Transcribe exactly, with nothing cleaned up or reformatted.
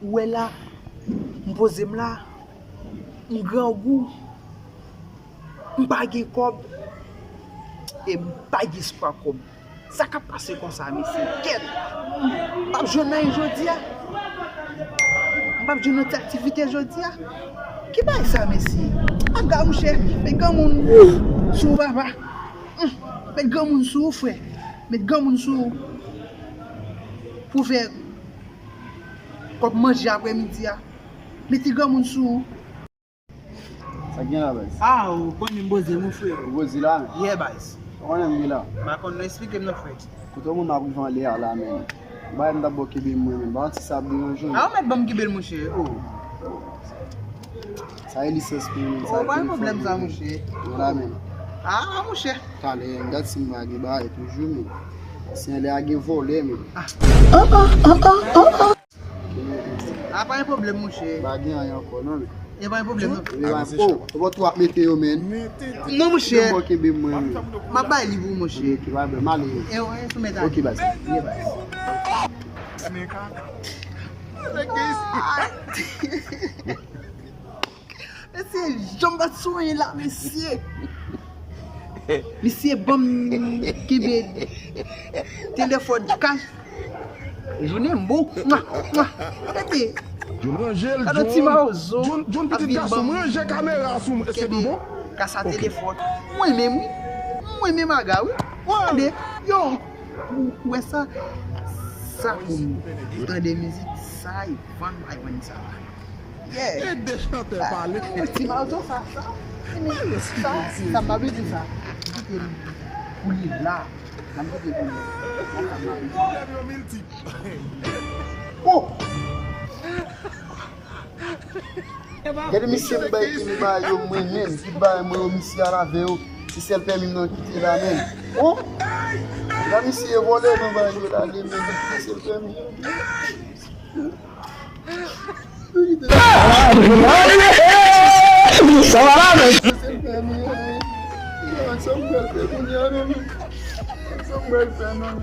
Ou wè la, m poze m la, m grangou, m pa gen kòb, e m pa gen espwa kòb. Sa k ap pase konsa, mesye? Kèt! M p ap jwenn anyen jodi a. M p ap jwenn yon ti aktivite jodi a. Ki bagay sa, mesye? Aga, monchè, met granmoun sou ou, papa. Hum, met granmoun sou ou, frè. Met granmoun sou ou. Pou fè kòb manje aprèmidi a. Mete granmoun sou ou. Sa k gen la, baz? Ah, ou konnen m poze, mon frè. Ou poze la? Yeah, baz. Ou konnen m gen la? M pa konn, non, eksplike m, non, frè. Kote moun ap rive anlè a la, men. Bagay m t ap ba w kenbe m, mwen, men. Ba ti sa ap deranje w. Ah, ou mèt ban m kenbe l, monchè. Oh. Sa e lisans pou mwen, sa. Oh, pa gen pwoblèm sa, monchè. Vwala, men. Ah, monchè. Talè, m gad si m pa gen bagay toujou, men. Si anlè a gen vòlè, men. Ah. A, pa gen pwoblèm, monchè. Pa gen anyen ankò, non, men. E pa gen pwoblèm, non. E pa gen pwoblèm. Ou ap mete yo, men. Non, monchè. Yo kenbe mwen, men. M ap bay li pou ou, monchè. Ok, pa gen pwoblèm, m ale. E, e, sou mèt a. Ok, baz. Ye, baz. Mesye, jan m pa sonje la, mesye. Misye ban m kenbe telefòn kach. Jounen m bon. Mwa, mwa. Gade. John, ranje l, John. Gade ti mawozo. John, John, pitit gason, ranje kamera sou mwen. Èske nou bon? Kasa telefòn. Mwen menm, wi. Mwen menm, aga, wi. Gade. Yo. Ou, ou wè sa? Sa pou m tande mizik, sa e vann, ay vann sa la. Yeah. E de chantè pale. Ah, ti mawozo sa, sa. Sa, sa m pa bezwen sa. Kite l pou li la. N ap kite l pou li la. Sa m pa bezwen. Oh! Gade misye m bay ki m ba yo mwen menm, ki bay mwen yo misye al avè yo. Se sèl pèmi m nan kite la menm. Oh! La misye vòlè nan bay yo la, li menm, se sèl pèmi. Sa va la, men. Sa m pral fè kounye a, menm. Sa m pral fè, menm.